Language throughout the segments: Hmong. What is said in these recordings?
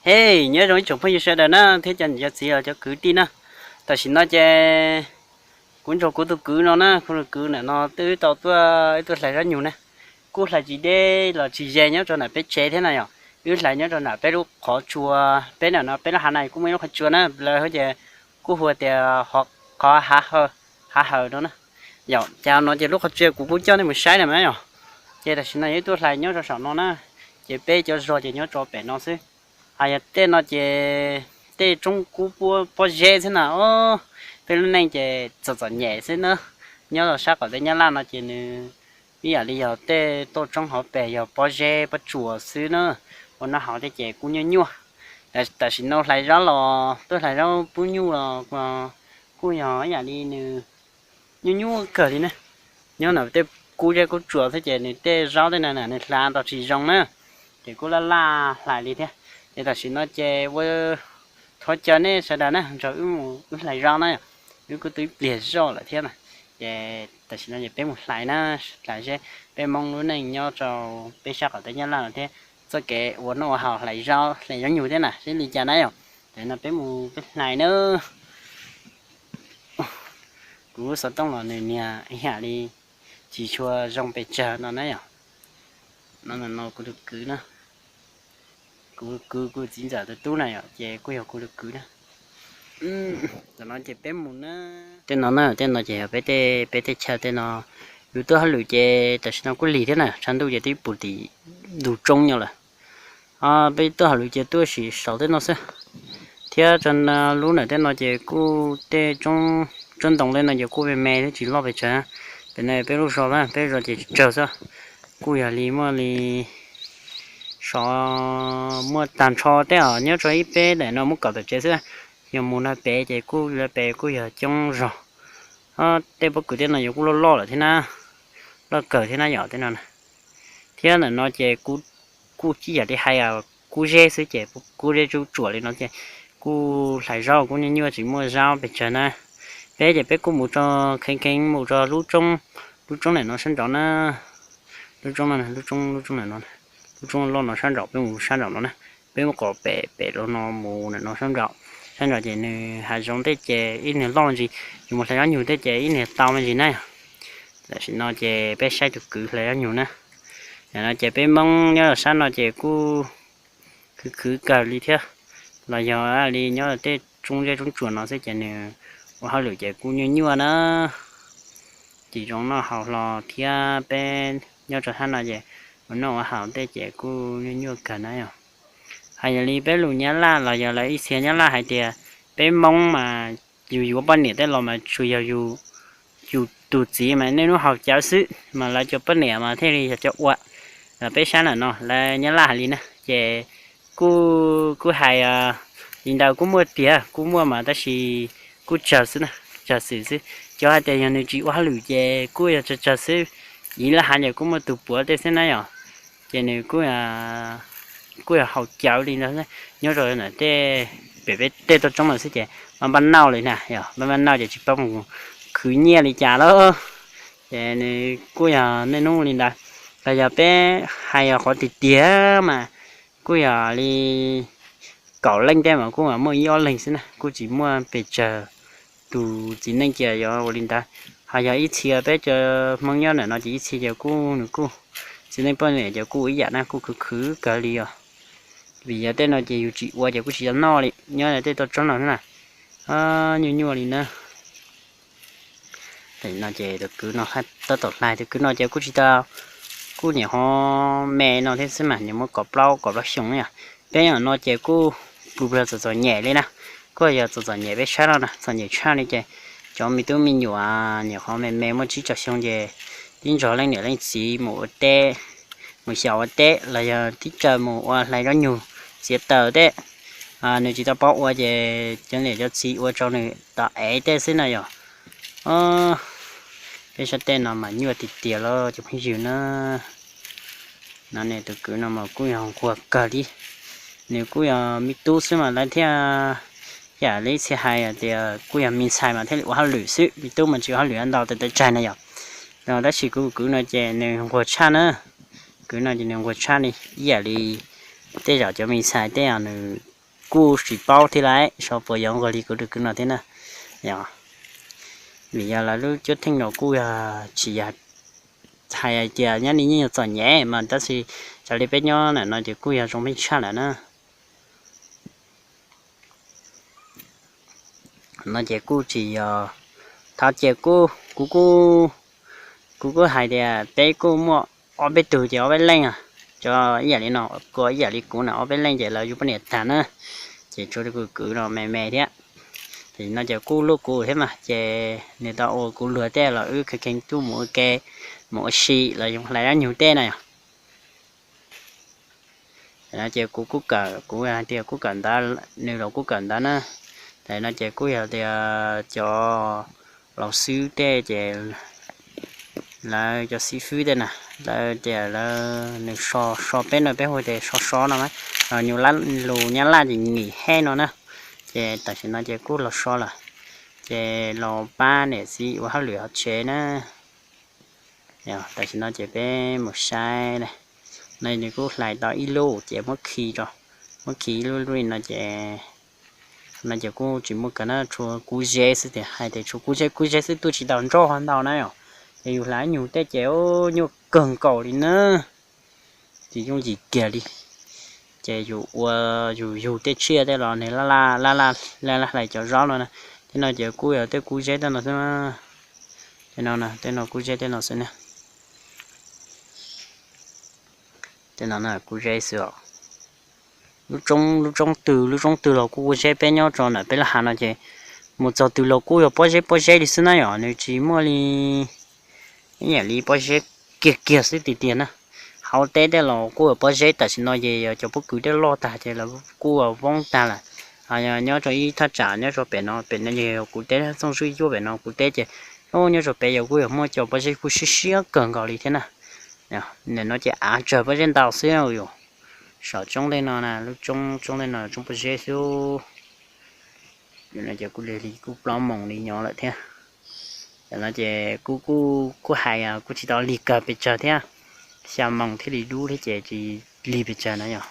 Hej, nyob zoo ib tsoom phooj ywg sawv daws na, thiab cov niam cov txiv los cov kwv tij na. Tam sim no ces kuv nrog kuv tus kwv no na, kuv tus kwv ntawm no twb tau tuaj, wb tuaj hlais zaub nyug na. Kuj hlais tsis deb los tsis ze nyob rau nram peb tsev thiab na yom. Wb hlais nyob rau nram peb lub qhov tsua, peb ntawm no peb lub hav no kuj muaj ib lub qhov tsua na, lawv hais tias, kuj hu tias qhov hav haw no na. Yom, ces no ces lub qhov tsua kuv kuj coj nej mus saib na mas yom. Ces tam sim no yog wb tuaj hlais nyob rau saum no na, ces peb cov zos ces nyob rau pem no xwb. Hais yog tej no ces tej roob kub pob zeb xwb na. Peb lub neej ces txom txom nyem xwb na. Nyob rau sab qaum teb Nyab Laj no ces nws ib yam li yog tej toj roob hauv pes yog pob zeb pob tsuas xwb na. Ua noj haus tej ces kuj nyuaj nyuaj. Tam sim no hlais zaub los tuaj hlais zaub pub nyuj los kuj yog ib yam li nws nyuaj nyuaj kawg li na. Nyob ntawm tej kub zeb kub tsuas xwb ces nws tej zaub tej no na nws hlais tau tsis zoo na, ces kuj laj laj hlais li thiab. Ces tam sim no ces ua thov caw nej sawv daws na nrog wb mus wb hlais zaub na, wb kuj twb ib pliag zoj lawm thiab na. Ces tam sim no ces peb mus hlais na, hlais seb peb Hmoob lub neej nyob rau peb sab qaum teb Nyab Laj no thiab txoj kev ua noj ua haus hlais zaub hlais zaub nyug thiab na seb li cas na yom. Ces no peb mus peb hlais na. Kuv lub xov tooj los nws niag ib yam li tsis tshua zoo pes tsawg no na yom. No no kuv tus kwv na, kuv kwv kuv txiv ntxawm tus tub na yom, ces kuj yog kuv tus kwv na. Tam no ces peb mus na. Tej no na, tej no ces yog peb tej, peb tej chaw tej no. Yus tuaj hauj lwm ces tam sim no kuj lig thiab na, tshav ntuj ces twb puv tim ntug roob nyob lawm. Peb tuaj hauj lwm ces tuaj sim saum tej no xwb, thiab tso lub ntawm tej no ces kuj tej tsob ntoo tej no ces kuj me me thiab tsis loj pes tsawg. Pem no peb lub zos na, peb zos ces tsawg xwb, kuj yog li muaj li sov muaj tag nrho tej os, nyob rau ib peb daim no muab kom tom tsev xwb. Yog mus no pem ces kuj lawv pem kuj yog coob zog. Tej pob kws tej no yuav kuj loj loj lawm thiab na, loj kawg thiab na yom tej no na. Thiab ntawm no ces kuj ib yam li hais kub zeb xwb ces kub zeb tsuj tsuam li no ces kuj hlais zaub kuj nyuaj nyuaj tsis muaj zaub pes tsawg na. Peb ces peb kuj mus tso kheev kheev mus tso lub roob, lub roob ntawm no sab nraud na. Lub roob no, lub roob, lub roob ntawm no, lub roob loj no sab nraud, peb mus sab nraum no na. Peb mus qhov pem pem los no mus ntawm no sab nraum. Sab nraum ces nws hav zoov tej ces ib niag loj me ntsis, yus mus hlais zaub nyug tej ces ib niag tau me ntsis na. Tam sim no ces peb saib tus kwv hlais zaub nyug na. Tam no ces peb Hmoob nyob rau sab no ces kuj khwv khwv kawg li thiab, los yog li nyob tej roob zeb roob tsuas no xwb ces nws ua hauj lwm ces kuj nyuaj nyuaj na. Tsis zoo noj haus hlo thiab, peb nyob rau sab no ces ua noj ua haus tej ces kuj nyuaj nyuaj kawg na yom. Hais yog li peb lus Nyab Laj los yog lawv ib txhia Nyab Laj hais tias peb Hmoob mas yus yuav poj niam tej los mas tsuas yog yus tus txiv mas niaj hnub haus cawv xwb, mas lawv cov poj niam mas thiaj li yog cov ua. Peb sab ntawm no lawv Nyab Laj hais li na ces kuj, kuj hais li ntawd kuj muaj tiag, kuj muaj mas tab sis kuj tsawg xwb na, tsawg xwm xwb. Cov hais tias yog nws tsis ua hauj lwm ces kuj yog tsawg tsawg xwb, ib lub hav ces kuj muaj tus puav tej xwb na yom. Ces nws kuj yog haus cawv li ntawd. Nyob rau ntawm tej, pem peb tej toj roob lawm xwb ces npaj npaj nauj li na yom, npaj npaj nauj ces tsis paub mus khwv nyiaj li cas lawm. Ces nws kuj yog niaj hnub li ntawd. Los yog peb hais yog qhov tiag tiag mas kuj yog li kaum leej tej mas kuj muaj ib ob leeg xwb na, kuj tsis muaj pes tsawg tus txiv neej cia yog ua li ntawd. Ho yog ib txhia peb cov Hmoob nyob ntawm no ces ib txhia ces kuj nws kuj txiv neej poj niam ces kuj ib yam na, kuj khwv khwv kawg li os. Vim yog tej no ces yus tsis ua ces kuj tsis tau noj li, nyob tej toj roob no na, nyuaj nyuaj li na. No ces tus kwv no tab tom hlais, tus kwv no ces kuj tsis tau, kuj nyuam qhuav me no thiab xwb mas, nws muaj kaum plaub kaum plaub xyoo yom. Peb no ces kuj pw pw txom txom nyem li na, kuj yog txom txom nyem peb sab no na, txom nyem tshaj li ces cov me tub me nyuam nyuam qhuav me me muaj tsib rau xyoo ces tib nrog leej niam leej txiv mus ua teb, mus xyaum ua teb los yog tib raws mus ua hlais zaub nyug txiav taws tej. Nws tsis tau paub ua ces cov niam cov txiv ua rau nws tom ev tej xwb na yom. Peb sab tej no mas nyuaj tiag tiag los cov phooj ywg na. No ne tus kwv no mas kuj yog nquag kawg li, nws kuj yog me tub xwb mas lawv thiaj, yam li txhia hais tias kuj yog me ntxhais mas thiaj li ua hauj lwm xwb, me tub mas tsis ua hauj lwm ntau tes taw tsaig na yom. Tab sis kuv kwv no ces nws nquag tshaj na, kwv no ces nws nquag tshaj li, ib yam li tej zaum cov me ntxhais tej nws kuj tsis paub thiab lauj, xyov puas yuav nqug li kuv tus kwv no thiab na. Yog, vim yog lawv lub cuab theej no kuj yog tsis yog hais tias nyob li yeej yog txom nyem mas tab sis raws li peb nyob ntawm no ces kuj yog zoo pheej tshaj lawm na. No ces kuj tsis yog, thov ces kuj, kuv kuj, kuv kuj hais tias peb kuj muaj ob peb tug ces ob peb leej, cov ib yam li no, kuv ib yam li kuv na ob peb leej ces lawv yug poj niam tag na, ces tshuav tus kwv no me me thiab. Ces no ces kuj luaj kuv thiab mas ces nws tau ua kuv luag tej los wb kheev kheev tuaj mus ua ke, mus ua si los zoo hlais dab nyuag tej na yom. No ces kuv kuj kawm, kuv hais tias kuj kawm ntawv, nws los kuj kawm ntawv na. Tam no ces kuj yog tias cov laus xib tej ces lawv cov xib fwb tej na, lawv tias lawv nws so so peb no peb hu tias so so no, lus Nyab Laj ces nghỉ hè no na. Ces tam sim no ces kuj los so lawm, ces los pab niam txiv ua hauj lwm hauv tsev na. Tam sim no ces peb mus saib na, nws kuj hlais tau ib lub ces muab khi, muab khi ib lub lub li no ces, no ces kuj tsis muaj kawg na, tshuav kub zeb xwb tias, hais tias tshuav kub zeb, kub zeb xwb tuaj tsis tau nroj ntau na yom. Ces yus hlais nyuag tej ces nyuaj kawg nkaus li na, tsis yooj yim kiag li. Ces yus ua, yus yug tej tsiaj tej los nws laj laj laj laj hlais cov zaub no na. Tej no ces kuj yog tej kub zeb tej no xwb. Tej no, tej no kub zeb tej no xwb na. Tej no kub zeb xwb os. Lub roob, lub roob twg, lub roob twg los kuj kub zeb, peb nyob rau ntawm peb lub hav no ces mus txog twg los kuj yog pob zeb pob zeb li xwb na yom, nws tsis muaj li, ib yam li pob zeb kiag kiag xwb tiag tiag na. Hauv teb tej los kuj yog pob zeb, tam sim no ces yog cov pob kws tej loj tag ces lawv kuj voob tag lawm. Nyob rau ib thaj tsam nyob rau pem no, pem no yog kuv teb, Txooj Zuj Yuaj pem no kuv teb ces, nyob rau pem yog kuj yog muaj cov pob zeb kuj siab siab kawg nkaus li thiab na. Nim no ces av tsawg pob zeb ntau xwb yom. Saum roob tej no na, lub roob, roob tej no roob pob zeb xwb. Ces kuj li kuj plaub moos li nyob lawm thiab. Tam no ces kuj, kuj, kuj hais kuj tsis tau lig kawg pes tsawg thiab, xya moos thiaj li dub thiab ces tsis lig pes tsawg na yom.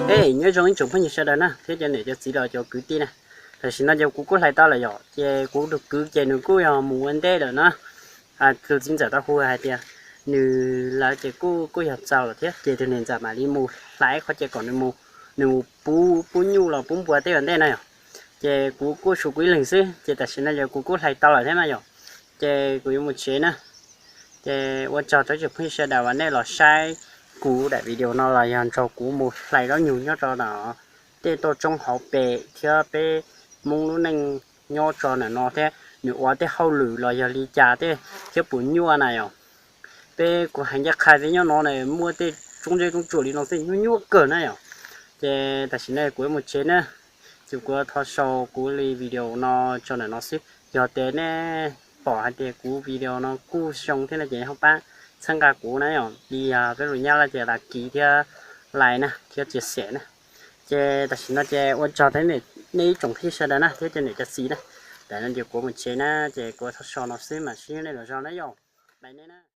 Hej, nyob zoo ib tsoom phooj ywg sawv daws na, thiab cov niam cov txiv los cov kwv tij na. Tam sim no ces kuv kuj hlais tau lawm yom, ces kuv tus kwv ces nws kuj yog mus ua ntej lawm na. Tus txiv ntxawm tau hu hais tias nws lawv ces kuj kuj yog txaus lawm thiab, ces tus niam ntxawm mam li mus hlais qhov ces kom nws mus, nws mus pub pub nyuj los pub npua tej ua ntej na yom. Ces kuv kuj tshuav kuv ib leeg xwb, ces tam sim no ces kuv kuj hlais tau lawm thiab na yom. Ces kuv yuav mus tsev na. Ces ua tsaug rau ib tsoom phooj ywg sawv daws uas nej los saib kuv daim video no los yog nrog kuv mus hlais zaub nyug nyob rau no, tej toj roob hauv pes thiab peb Hmoob lub neej nyob rau ntawm no thiab nws ua tej hauj lwm los yog li cas tej thiab puas nyuaj na yom. Peb kuv hais ncaj qha peb nyob no na muaj tej tsob zeb tsob tsuas li no xwb nyuaj nyuaj kawg na yom. Ces tam sim no kuv yuav mus tsev na, ces kuv thov sau kuv li video no tso ntawm no xwb. Yog tias nej pom hais tias kuv video no kuj zoo thiab no ces ho pab txhawb nqa kuv na yom, li yog peb lus Nyab Laj tias đăng ký thiab like na thiab chia sẻ na. Ces tam sim no ces ua tsaug rau nej ib tsoom phooj ywg sawv daws na thiab cov niam cov txiv na. Tam no ces kuv mus tsev na, ces kuv thov sau no xwb mam sib ntsib nej lwm zaus na yom. Bye nej na.